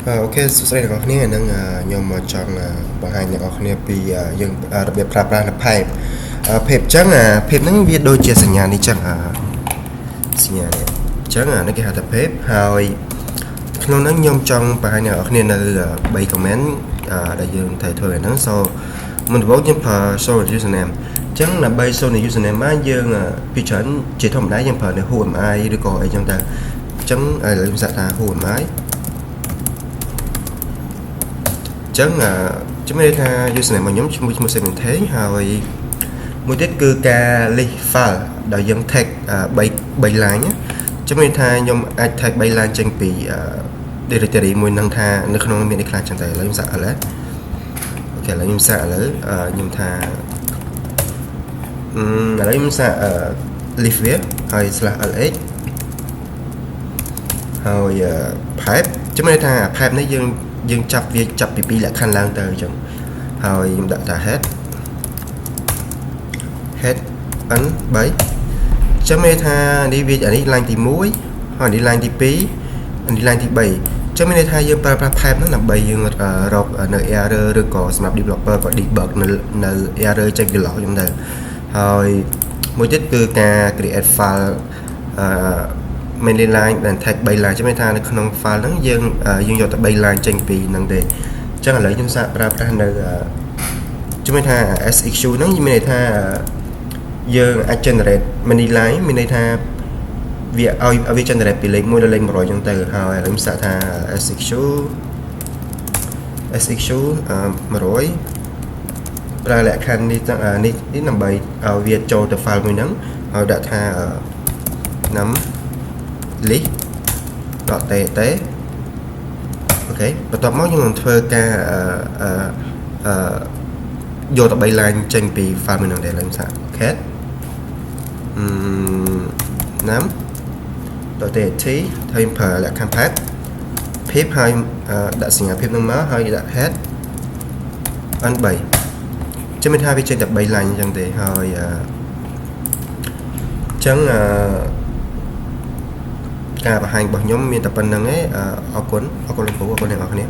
OK សួស្តីអ្នកទាំងអស់គ្នាថ្ងៃហ្នឹងខ្ញុំមកចង់បង្ហាញអ្នកទាំងអស់គ្នាពីយើងរបៀបប្រើប្រាស់នៅ pipe pipe អញ្ចឹងអា pipe ហ្នឹងវាដូចជាសញ្ញានេះចឹងអាសញ្ញានេះអញ្ចឹងអានេះគេហៅថា pipe ហើយក្នុងហ្នឹងខ្ញុំចង់បង្ហាញអ្នកទាំងអស់គ្នានៅ3 command ដែលយើងត្រូវធ្វើហ្នឹង so មុនដំបូងយើងប្រើ show username អញ្ចឹងដើម្បី show username បានយើងពីច្រើនជាធម្មតាយើងប្រើនៅ who am I ឬក៏អីចឹងទៅអញ្ចឹងឥឡូវខ្ញុំសាកថា who am I អញ្ចឹងជំនឿថា username របស់ខ្ញុំឈ្មោះឈ្មោះ Seventeen ហើយមួយទៀតគឺការ list file ដែលយើង tag 3 line ជំនឿថាខ្ញុំអាច tag 3 line ចេញពី directory មួយនឹងថានៅក្នុងមានអីខ្លះចឹងតែឥឡូវខ្ញុំសាក ls OK ឥឡូវខ្ញុំសាកឥឡូវខ្ញុំថាអឺឥឡូវខ្ញុំសាក list វាហើយ /lh ហើយ pipe ជំនឿថា pipe នេះយើងយើងចាប់វាចាប់ពីពីរលក្ខខណ្ឌឡើងទៅអញ្ចឹងហើយខ្ញុំដាក់ថា head head n 3ចឹងមានថានេះវាអានេះ line ទី1ហើយនេះ line ទី2អានេះ line ទី3ចឹងមានន័យថាយើងប្រើប្រាស់ pipe ហ្នឹងដើម្បីយើងរកនៅ error ឬក៏សម្រាប់ developer ក៏ debug នៅ error ចេញពី log ចឹងទៅហើយមួយទៀតគឺការ create file អឺ many line ដែល tag 3 line ចឹងមានថានៅក្នុង file ហ្នឹងយើងយើងយកតែ3 line ចេញពីហ្នឹងទេអញ្ចឹងឥឡូវខ្ញុំសាកប្រើប្រាស់នៅជំនឿថា seq ហ្នឹងមានន័យថាយើងអាច generate many line មានន័យថាវាឲ្យវា generate ពីលេខ1ដល់លេខ100ចឹងទៅហើយឥឡូវខ្ញុំសាកថា seq seq 100ប្រើលក្ខខណ្ឌនេះនេះនេះដើម្បីឲ្យវាចូលទៅ file មួយហ្នឹងហើយដាក់ថា num list .tt OK បន្ទាប់មកខ្ញុំនឹងធ្វើការអឺអឺអឺយកតែ3 line ចេញពី file មួយនឹងដែរឡើងសាក cat អឺ num .txt ហើយប្រើលក្ខខណ្ឌ pipe pipe ហើយដាក់សញ្ញា pipe នឹងមកហើយដាក់ head n3 ចាំមានថាវាចេញតែ3 line អញ្ចឹងទេហើយអញ្ចឹងអឺការបង្ហាញរបស់ខ្ញុំមានតែប៉ុណ្្នឹងឯងអរគុណអរគុណលោកគ្រូអរគុណអ្នកទាំងអស់គ្នា។